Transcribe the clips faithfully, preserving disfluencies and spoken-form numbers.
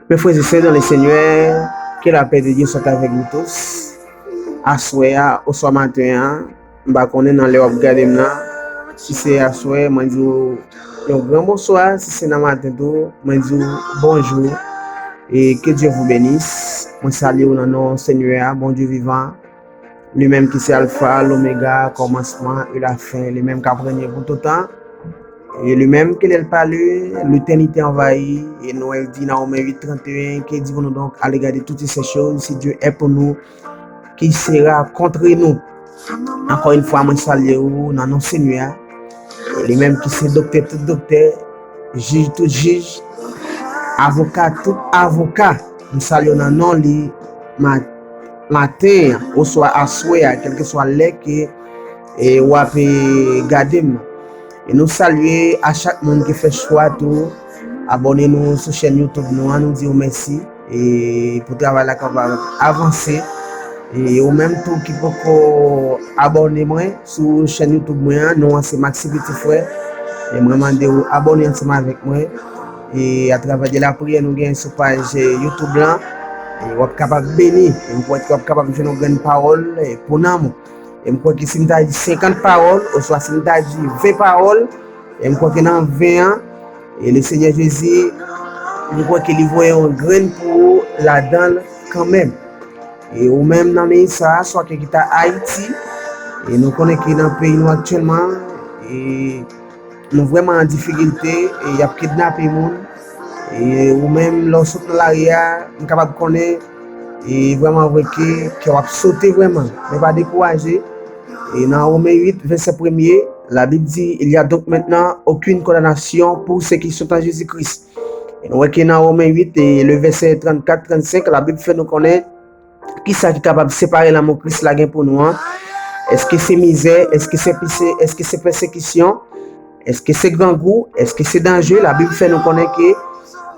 Mes frères et sœurs dans le Seigneur, que la paix de Dieu soit avec vous tous. Aswè a, oswa maten an, m pa konnen nan lè w ap gade m nan. Si se aswè, mwen di w yon gran bonswa. Si se nan maten tou, mwen di w bonjou. E ke Dye vou benis. Mwen salye w nan non Senyè a, Bondye vivan. Li menm ki se Alfa, Lomega, kòmansman e lafen. Li menm k ap renye pou toutan. E lui-même que l'est le palu, l'éternité envahie. E nou wè l di nan Women uit trannteyen, que dirons-nous donc à l'égard de toutes ces choses, si Dieu est pour nous, qui sera contre nous? Ankò yon fwa, mwen salye w nan non Senyè a. E li menm ki se doktè tout doktè, jij tout jij, avoka tout avoka. M salye w nan non li ma-, maten an, oswa aswè a, kèlkeswa lè ke e w ap e, gade m. E nou salye a chak moun ki fè chwa tou abòne nou sou chèn YouTube nou an, nou di w mèsi e pou travay la kapab avanse. E ou menm tou ki poko abòne mwen sou chèn YouTube mwen an, non an se Maxi Petit Frè. E mwen mande w abòne ansanm avèk mwen. E atravè de lapriyè nou gen sou paj e, YouTube lan, e w ap kapab beni. E m kwè ke w ap kapab jwenn yon grenn pawòl e, pou nanm ou. E m kwè ke si m ta di senkant pawòl, oswa si m ta di ven pawòl, e m kwè ke nan ven an, e Lesenyè Jezi, m kwè ke li voye yon grenn pou ou ladan l kanmenm. E ou menm nan minis sa a, swa ke ki ta Ayiti, e nou konnen ke nan peyi nou aktyèlman, e nou vrèman an difikilte, e y ap kidnape moun. E ou menm, lè w sot nan lari a, m kapab konnen, e vrèman vre ke kè w ap sote vrèman. Men pa dekouraje. E nan Women uit, vèsè premye, Labib di, Il y a donc maintenant aucune condamnation pour ceux qui sont en Jésus-Christ. E nou wè ke nan Women uit, e le vèsè trannkat, trannsenk, Labib fè nou konnen kisa ki kapab separe lanmou Kris la gen pou nou an? Èske se mizè? Èske se pise? Èske se pèsekisyon? Èske se grangou? Èske se danje? Labib fè nou konnen ke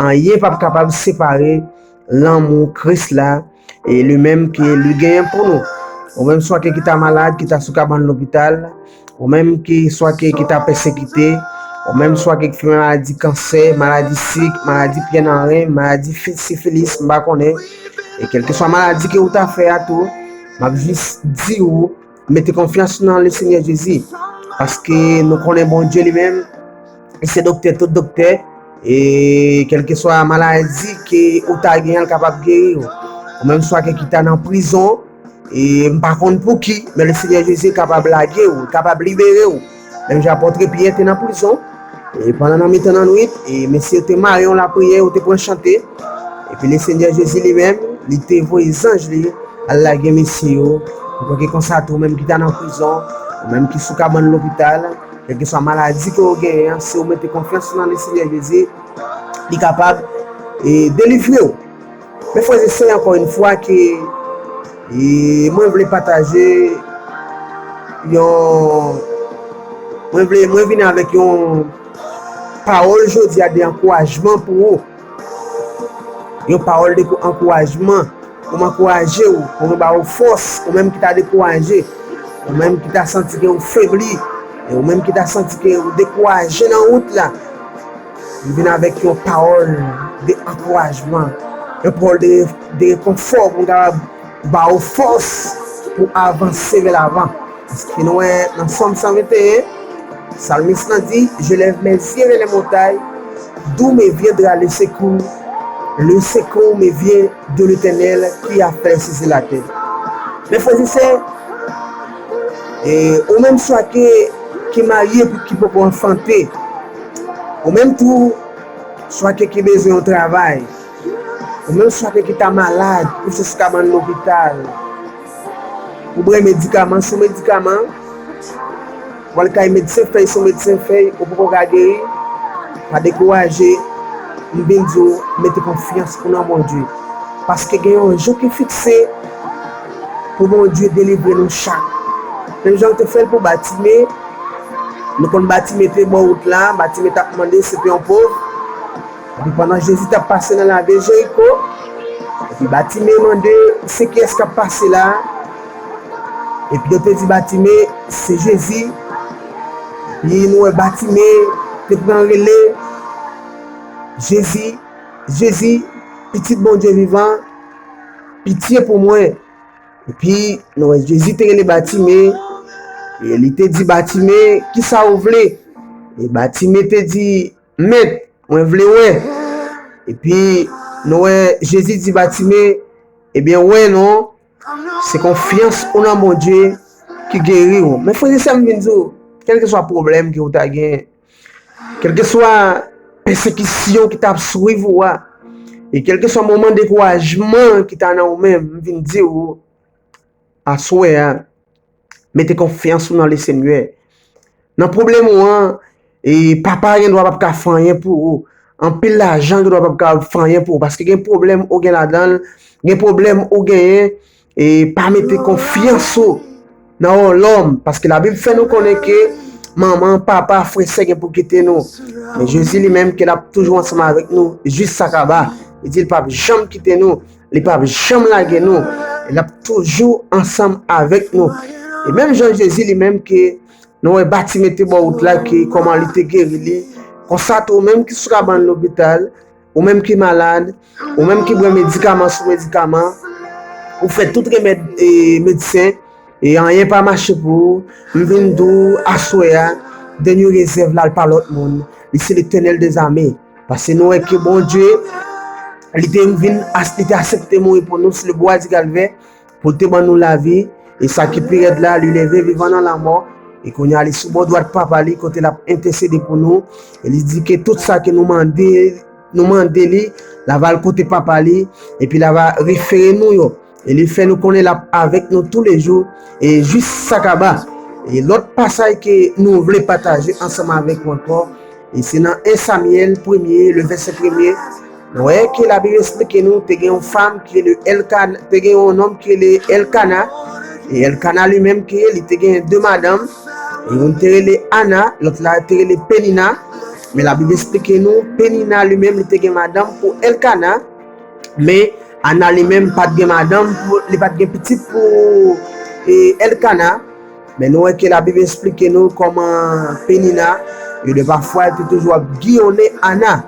anyen p ap kapab separe lanmou Kris la e li menm ke li genyen pou nou. Ou menm swa ke ki ta malad, ki ta sou kabann lopital, ou menm ki swa ke ki ta pèsekite, ou menm swa ke ki fè maladi kansè, maladi sik, maladi pyè nan ren, maladi fi-, sifilis, m pa konnen. E kèlkeswa maladi ke ou ta fè a tou, m ap jis di ou, mete konfyans ou nan Lesenyè Jezi. Paske nou konnen Bondye li menm, li se doktè tout doktè. E kèlkeswa maladi ke ou ta genyen, l kapab geri w. Ou menm swa ke ki ta nan prizon, e m pa konn pou ki, men Lesenyè Jezi kapab lage w, kapab libere w. Menm jan apòt Pyè te nan prizon, e pandan nan mitan nan nwit, e mesye yo te mare yon lapriyè, yo te pran chante. Epi Lesenyè Jezi li menm, li te voye zanj li al lage mesye yo. Ou kwè ke konsa tou, ou menm ki ta nan prizon, ou menm ki sou kabann lopital, kèlkeswa maladi ke w genyen an, si w mete konfyans ou nan Lesenyè Jezi, li kapab e delivre w. Men frè e sè, ankò yon fwa ke e mwen vle pataje yon, mwen vle, mwen vin avèk yon pawòl jodi a de ankourajman pou ou. Yon pawòl de ankourajman pou m ankouraje w, pou m ba ou fòs, ou menm ki ta dekouraje, ou menm ki ta santi ke ou febli, e ou menm ki ta santi ke ou dekouraje nan wout la. M vin avèk yon pawòl de ankourajman, yon pawòl de, de rekonfò pou m kapab ba ou fòs pou avanse vè lavan. Paske nou wè nan Sòm san venteyen, salmis lan di, Je lève mes yeux vers les montagnes, d'où me viendra le secours? Le secours me vient de l'Éternel qui a fait les cieux et la terre. Men frè e sè, e, ou menm swa ke ki marye epi ki poko anfante, ou menm tou swa ke ki bezwen yon travay, ou menm swa ke ki ta malad, kouche sou kabann lopital, ou bwè medikaman sou medikaman, w al kay medsen fèy sou medsen fèy, ou poko ka geri, pa dekouraje, m vin di w, mete konfyans ou nan Bondye. Paske gen yon jou ki fikse pou Bondye delivre nou chak. Menm jan l te fè l pou Batime, nou konn Batime te bò wout la, Batime t ap mande, se te yon pòv. Epi pandan Jezi t ap pase nan lavil Jeriko, epi Batime mande, se kiyès k ap pase la? Epi yo te di Batime, se Jezi. Epi nou wè Batime te pran rele, Jezi, Jezi, pitit Bondye vivan, pitye pou mwen. Epi, nou wè Jezi te rele Batime, e li te di Batime, "Kisa ou vle?" E Batime te di, "Mèt, mwen vle wè." Epi, nou wè Jezi di Batime, "Ebyen, wè non, se konfyans ou nan Bondye ki geri w." Men frè e sè m vin di w, kèlkeswa pwoblèm ke w ta gen, kèlkeswa pèsekisyon ki t ap swiv ou a, e kèlkeswa moman dekourajman ki ta nan ou menm, m vin di w, aswè a, mete konfyans ou nan Lesenyè. Nan pwoblèm ou an, e papa gen dwa p ap ka fè anyen pou ou. Anpil lajan gen dwa p ap ka fè anyen pou ou. Paske gen pwoblèm ou gen ladan l, gen pwoblèm ou genyen, e pa mete konfyans ou nan yon lòm. Paske Labib fè nou konnen ke manman, papa, frè, sè gen pou kite nou. Men Jezi li menm ke l ap toujou ansanm avèk nou jis sa kaba. Li di l p ap janm kite nou. Li p ap janm lage nou. L ap toujou ansanm avèk nou. E menm jan Jezi li menm ke nou wè Batime te bò wout la, ke kòman li te geri li. Konsa tou, ou menm ki sou kabann lopital, ou menm ki malad, ou menm ki bwè medikaman sou medikaman, ou fè tout remèd e medsen, e anyen pa mache pou ou, m vin di w aswè a, dènye rezèv la, l pa lòt moun, li se Letènèl dèzame. Paske nou wè ke Bondye, li te vin, as- li te aksepte mouri pou nou sou lebwa di Kalvè, pou l te ban nou lavi, e sa ki pi rèd la, li leve vivan nan lanmò, e kounye a li sou bò dwat Papa li, kote l ap entèsede pou nou, e li di ke tout sa ke nou mande, nou mande li, l ap al kote Papa li, epi l ap refere nou yo. E li fè nou konnen l ap avèk nou toulejou, e jis sa kaba. E lòt pasaj ke nou vle pataje ansanm avèk ou ankò, e se nan en Samyèl premye, le vèsè premye, nou wè ke Labib esplike nou, te gen yon fanm ki rele Èlkana, te gen yon nonm ki rele Èlkana, e Èlkana li menm ke li te gen de madanm, e youn te rele Ana, lòt la te rele Penina, men Labib esplike nou, Penina li menm li te gen madanm pou Èlkana, men Ana li menm pa t gen madanm, pou, li pa t gen pitit pou e, Èlkana. Men nou wè ke Labib esplike nou kòman Penina, e de pafwa, li te toujou ap giyonnen Ana.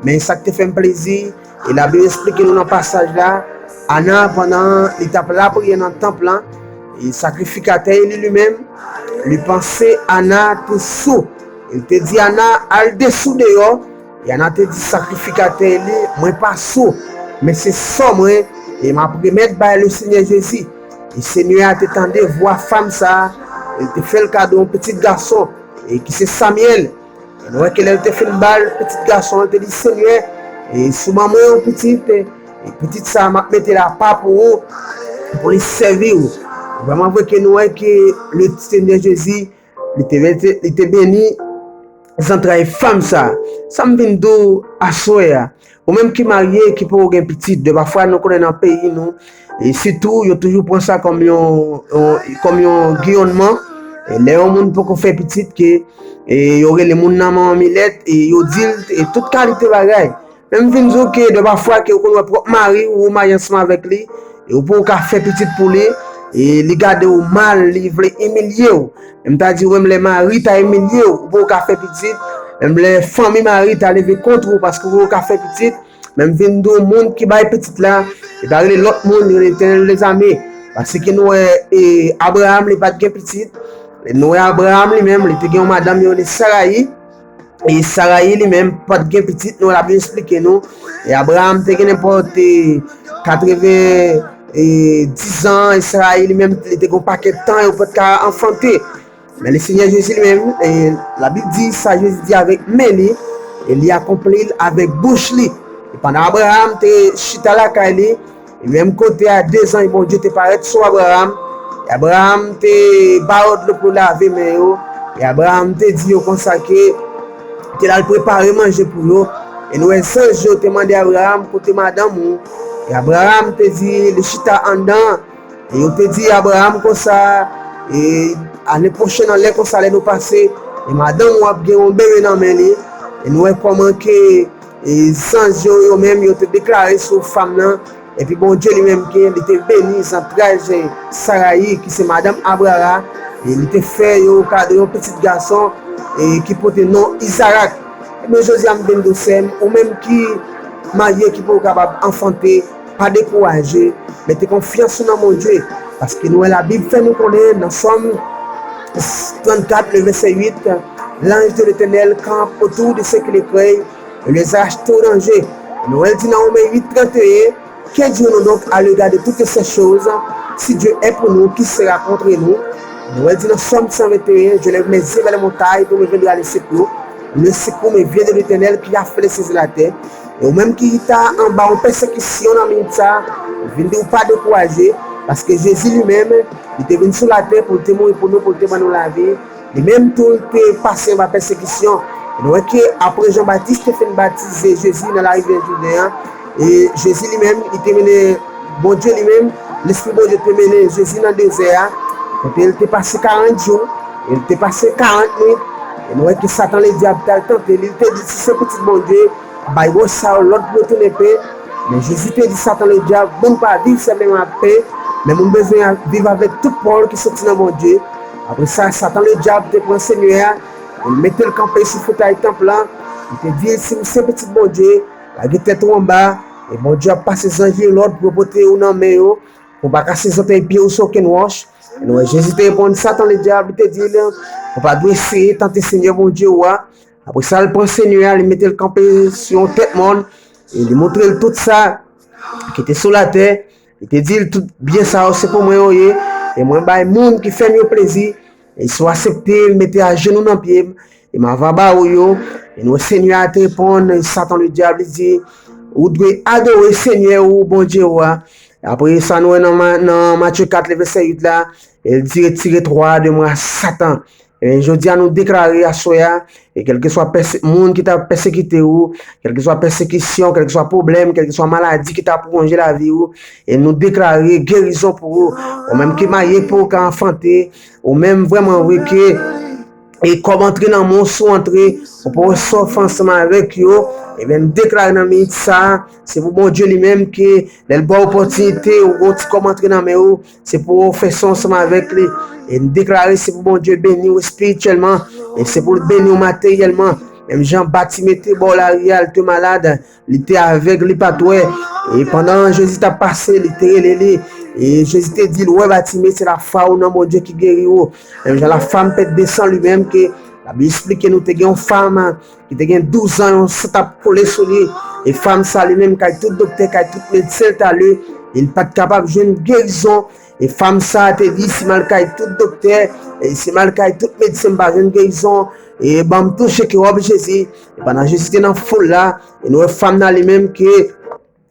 Men sa k te fè m plezi, e Labib esplike nou nan pasaj la, Ana, pandan li t ap lapriyè nan tanp lan, e sakrifikatè Eli li menm, li panse Ana te sou. Li te di Ana, "Al desou deyò." E Ana te di sakrifikatè Eli, "Mwen pa sou, men se sò mwen, e m ap remèt bay Lesenyè Jezi." E Senyè a te tande vwa fanm sa a, e li te fè l kado yon pitit gason, e ki se Samyèl. E nou wè ke lè l te fin ba l pitit gason an, li te di, "Senyè, e si w ban mwen yon pitit, e pitit sa a m ap mete l apa pou ou, pou li sèvi w." Vrèman vre ke nou wè ke Lesenyè Jezi, li te, li te beni zantray fanm sa. Sa m vin di w aswè a, ou menm ki marye, ki poko gen pitit, de pafwa nou konnen nan peyi nou, e sitou yo toujou pran sa kòm yon, yon, kòm yon giyonnman. E lè yon moun poko fè pitit, ke, e yo rele moun nan manman milèt, e yo di l, e tout kalite bagay. Men m vin di w ke de pafwa ke ou konn wè pwòp mari w, ou marye ansanm avèk li, e ou poko ka fè pitit pou li, e li gade w mal, li vle imilye w. Men m ta di w, menm lè mari ta imilye w, ou poko ka fè pitit, menm lè fanmi mari ta leve kont ou paske ou poko ka fè pitit, men m vin di w, moun ki bay pitit la, li pa rele lòt moun, li rele Letènèl dèzame. Paske nou wè, e, Abraram, li pa t gen pitit. Nou wè Abraram li menm, li te gen yon madanm, yo rele Sarayi. E Sarayi li menm pa t gen pitit, nou, Labib esplike nou. E Abraram te gen nenpòt, e, katreven, e, diz an, e Sarayi li menm, li te gen yon pakèt tan, yo pa t ka anfante. Men Lesenyè Jezi li menm, e, Labib di, sa Jezi di avèk men li, e li akonpli l avèk bouch li. E pandan Abraram te chita lakay li, e menm kote a, de zanj Bondye te parèt sou Abraram. E Abraram te ba òd yo pou lave men yo. E Abraram te di yo konsa ke te l al prepare manje pou yo. E nou wè zanj yo te mande Abraram, "Kote madanm ou?" E Abraram te di, "Li chita anndan." E yo te di Abraram konsa, e, "Ane pwochèn an, lè konsa, lè nou pase, e madanm ou ap gen yon bebe nan men li." E nou wè kòman ke, e, zanj yo, yo menm, yo te deklare sou fanm nan. Epi Bondye li menm ke li te beni zantray Sarayi, ki se madanm Abraram, e li te fè yo kado yon pitit gason, e ki pote non Izarak. Men jodi a m vin di w sè m, ou menm ki marye ki poko kapab anfante, pa dekouraje, mete konfyans ou nan Bondye, paske nou wè Labib fè nou konnen nan Sòm trannkat, le vèsè uit, l'ange de l'Éternel campe autour de ceux qui le craignent et les arrache tout danger. Nou wè l di nan Women uit, trannteyen, Que dirons-nous donc à l'égard de toutes ces choses? Si Dieu est pour nous, qui sera contre nous? Nou wè l di nan Sòm san venteyen, Je lève mes yeux vers les montagnes, d'où me viendra le secours. Le secours me vient de l'Éternel qui a fait les cieux et la terre. E ou menm ki ta anba yon pèsekisyon nan minit sa, vin di w pa dekouraje, paske Jezi li menm, li te vin sou latè pou l te mouri pou nou, pou l te ban nou lavi. Li menm tou, li te pase anba pèsekisyon. E nou wè ke apre Jan Batis te fin batize Jezi nan larivyè Jouden an, e Jezi li menm, li te mennen, Bondye li menm, Lespri Bondye te mennen Jezi nan dezè a, kote l te pase karant jou, e l te pase karant nwit. E nou wè ke Satan Ledyab t al tante li, li te di, "Si se pitit Bondye, bay wòch sa yo lòd pou yo tounen pen." Men Jezi te di Satan Ledyab, "Moun pa viv sèlman ak pen, men moun bezwen viv avèk tout pawòl ki soti nan Bondye." Apre sa, Satan Ledyab te pran Senyè a, e l mete l kanpe sou fotay tanp lan. Li te di l, "Si w se pitit Bondye, lage tèt ou anba, e Bondye ap pase zanj li lòd pou yo pote ou nan men yo, pou w pa kase zòtèy pye w sou okenn wòch." E nou wè Jezi te reponn Satan Ledyab, li te di l, "Ou pa dwe eseye tante Senyè Bondye w a." Apre sa, l pran Senyè a, li mete l kanpe sou yon tèt mòn, e li montre l tout sa ki te sou latè. Li te di l, "Tout byen sa yo se pou mwen yo ye, e mwen bay moun ki fè m yo plezi. E si w aksepte, mete ajenou nan pye m, e m ava ba ou yo." E nou wè Senyè a te reponn Satan Ledyab, li di, "Ou dwe adore Senyè ou, Bondye ou a." Apre sa, nou wè nan, Ma- nan Matye kat, le vèsè uit la, el di, "Retire twa de mwen, Satan." E jodi a, nou deklare aswè a, e kèlkeswa pèse- moun ki ta pèsekite ou, kèlkeswa pèsekisyon, kèlkeswa pwoblèm, kèlkeswa maladi ki ta pwonje lavi ou, e nou deklare gerizon pou ou. Ou menm ki marye pou ou ka anfante, ou menm vrèman vre ke e kòb antre nan men w, si w antre, ou pa resòf ansanm avèk yo, ebyen, m deklare nan minit sa a, se pou Bondye li menm ke lè l ba w opòtinite, ou gon ti kòb antre nan men w, se pou w fè sa ansanm avèk li. E m deklare se pou Bondye beni w espirityèlman, e se pou l beni w materyèlman. Menm jan Batime te bò lari a, li te malad, li te avèg, li pa t wè. E pandan Jezi t ap pase, li te rele li. E Jezi te di l, "Wè Batime, se lafwa ou nan Bondye ki geri ou." Menm jan lafanm pèt de san li menm ke Labib esplike nou te gen yon fanm ki te gen douz an, yon san t ap koule sou li. E fanm sa li menm, kay tout doktè, kay tout medsen l t ale, e li pa t kapab jwenn gerizon. E fanm sa te di, "Si m al kay tout doktè, e si m al kay tout medsen, m pa jwenn gerizon, e ban m touche ke wòb Jezi." E pandan Jezi te nan foul la, e nou wè fanm nan li menm ke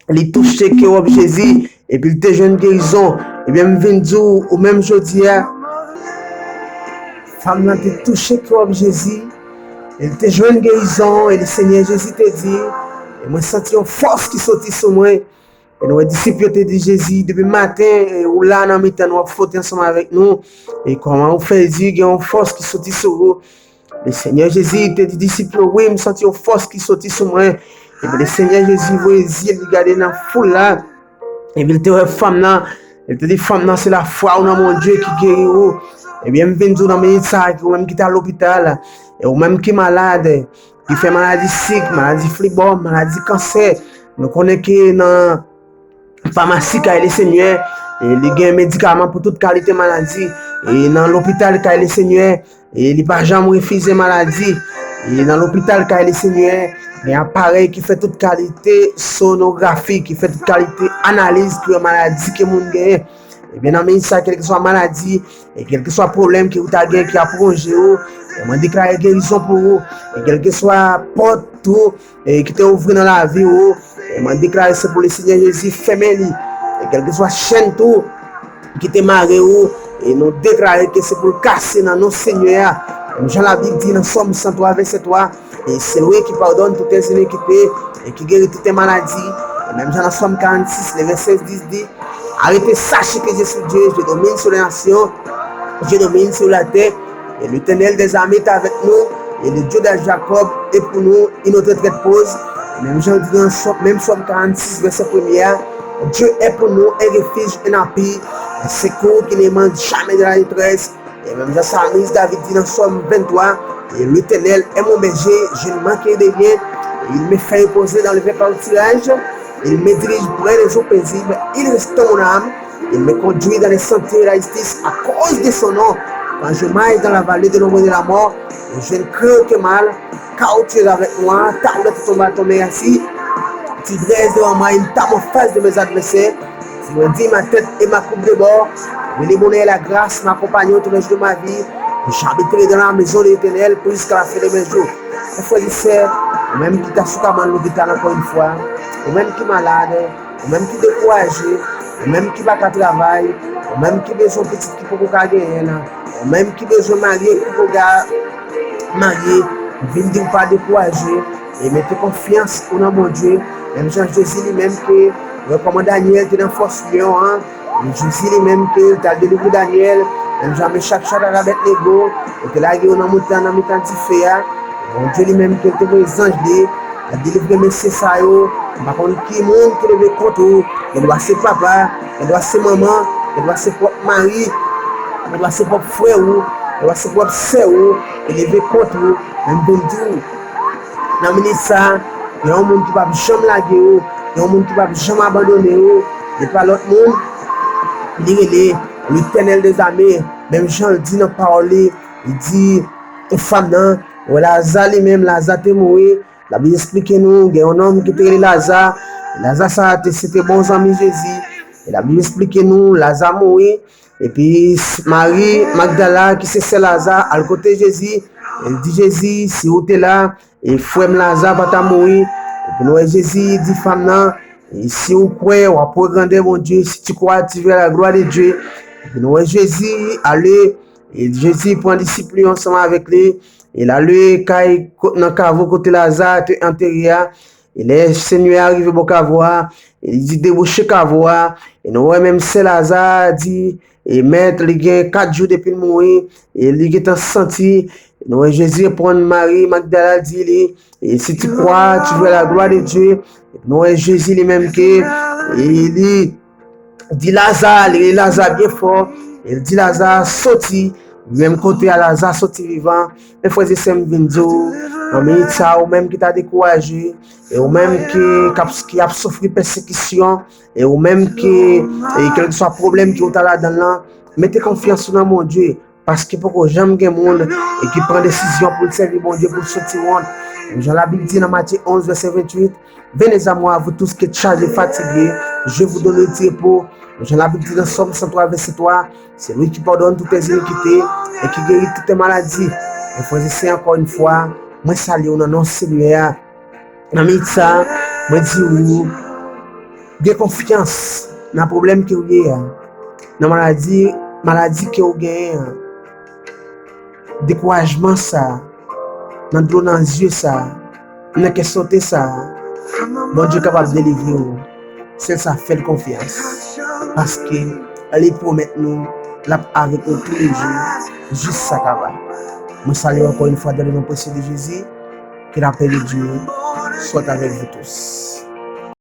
li touche ke wòb Jezi, epi l te jwenn gerizon. Ebyen, m vin di w, ou menm jodi a, fanm nan te touche ke wòb Jezi, e l te jwenn gerizon, e le Senyè Jezi te di, "E mwen santi yon fòs ki soti sou mwen." E nou wè disip yo te di Jezi, "Depi maten, e, ou la nan mitan nou, w ap fwote ansanm avèk nou. E kòman ou fè di gen yon fòs ki soti sou ou?" Le Senyè Jezi te di disip yo, "Wi, m santi yon fòs ki soti sou mwen." Epi le Senyè Jezi voye zye li gade nan foul la. Epi l te wè fanm nan. Li te di, "Fanm nan, se lafwa ou nan Bondye ki geri ou." Ebyen, m vin di w nan minit sa a, ke ou menm ki ta lopital, e ou menm ki malad, ki fè maladi sik, maladi flibòm, maladi kansè, nou konnen ke nan famasi kay Lesenyè, e li gen medikaman pou tout kalite maladi. E nan lopital kay Lesenyè, e li pa janm refize maladi. E nan lopital kay Lesenyè, gen aparèy ki fè tout kalite sonografi, ki fè tout kalite analiz pou wè maladi ke moun genyen. Ebyen, nan minit sa, kèlkeswa maladi, e kèlkeswa pwoblèm ke ou ta gen ki ap wonje ou, e mwen deklare gerizon pou ou. E kèlkeswa pòt tou, e ki te ouvri nan lavi ou, e mwen deklare se pou Lesenyè Jezi fèmen li. E kèlkeswa chèn tou ki te mare ou, e nou deklare ke se pou l kase nan non Senyè a. Menm jan Labib di nan Sòm san twa, vèsè twa, e se lui qui pardonne toutes tes iniquités, e ki geri tout maladi. E menm jan nan Sòm karannsis, le vèsè dis di, Arrêtez, sachez que je suis Dieu, je domine sur les nations, je domine sur la terre. Et l'Éternel des armées est avec nous, et le Dieu de Jacob est pour nous une retraite pose. Menm jan di nan Sòm, menm Sòm karannsis, vèsè premye a, Dieu est pour nous un refuge, un appui, un secours qui ne manque jamais de la détresse. E menm jan Salmis David di nan Sòm venntwa, Et l'Éternel est mon berger, je ne manquerai de rien. Il me fait reposer dans les verts pâturages. Il me dirige près des eaux paisibles. Il restaure mon âme. Il me conduit dans les sentiers de la justice à cause de son nom. Quand je marche dans la vallée de l'ombre de la mort, je ne crains aucun mal, car tu es avec moi, ta houlette et ton bâton me rassurent. Tu dresses devant moi une table en face de mes adversaires. Tu redresses ma tête et ma coupe de bord. Béni bonheur et la grâce m'accompagneront tous les jours de ma vie. J'habiterai dans la maison de l'Éternel jusqu'à la fin de mes jours. Mes frères et sœurs, ou menm ki ta sou kabann lopital ankò yon fwa, ou menm ki malad, ou menm ki dekouraje, ou menm ki pa ka travay, ou menm ki bezwen pitit ki poko ka genyen l, ou menm ki bezwen marye ki poko ka marye, vin di w pa dekouraje, e mete konfyans ou nan Bondye, menm jan Jezi li menm ke, wè kòman Danyèl te nan fòs lyon an, Jezi li menm ke l t al delivre Danyèl, menm jan Mechak, Chadrak, Abèdnego, yo te lage yo nan montan, nan mitan dife a, Bondye li menm ke l te voye zanj li, al delivre mesye sa yo, m pa konn ki moun ki leve kont ou, gen dwa se papa, gen dwa se manman, gen dwa se pwòp mari, gen dwa se pwòp frè ou, gen dwa se pwòp sè ou, ki leve kont ou, men m vin di w, nan minit sa, gen yon moun ki p ap janm lage w, gen yon moun ki p ap janm abandone w, li pa lòt moun, li rele Letènèl dèzame, menm jan l di nan pawòl li, li di, fanm nan, wè Laza li menm, Laza te mouri, Labib esplike nou, gen yon nonm ki te rele Laza, Laza sa a te, se te bon zanmi Jezi, e Labib esplike nou, Laza mouri, epi Mari Magdala, ki se sè Laza, al kote Jezi, e l di Jezi, si w te la, e frè m Laza pa ta mouri. Epi nou wè Jezi di fanm nan, e si w kwè, w ap wè grandè Bondye, si tu crois, tu verras la gloire de Dieu. Epi nou wè Jezi ale, e Jezi pran disip li ansanm avèk li, e l ale kay ko-, nan kavo kote Laza te antere a, e lè Senyè a rive bò kavo a, e li di debouche kavo a, e nou wè menm sè Laza di, e mèt, li gen kat jou depi l mouri, e li gentan santi, e nou wè Jezi reponn Mari Magdala di li, e si tu crois, tu verras la gloire de Dieu, e nou wè Jezi li menm ke, e li di Laza, li rele Laza byen fò, e l di Laza soti, menm kote a Laza soti vivan. Men frè e sè m vin di w, nan minit sa, ou menm ki ta dekouraje, e ou menm ki, k ap, ki ap soufri pèsekisyon, e ou menm ki, e kèlkeswa pwoblèm ki ou ta ladan l lan, mete konfyans ou nan Bondye. Paske poko janm gen moun e ki pran desizyon pou l sèvi Bondye, pou l soti wont. Jan Labib di nan Matye onz, vèsè venntuit, venez à moi, vous tous qui êtes chargés, fatigués, je vous donnerai du repos. Jan Labib di nan Sòm san twa, vèsè twa, c'est lui qui pardonne toutes tes iniquités et qui guérit toutes tes maladies. Men frè e sè, ankò yon fwa, mwen salye w nan non Senyè a. Nan minit sa, mwen di w, gen konfyans nan pwoblèm ke w ye a, nan maladi, maladi ke w genyen an, dekourajman sa, nan dlo nan zye sa, nan kè sote sa, Bondye kapab delivre w. Sèl sa, fè l konfyans. Paske li pwomèt nou l ap avèk nou toulejou, jis sa kaba. Mwen salye w ankò yon fwa dans le nom précieux de Jésus. Que la paix de Dieu soit avec vous tous.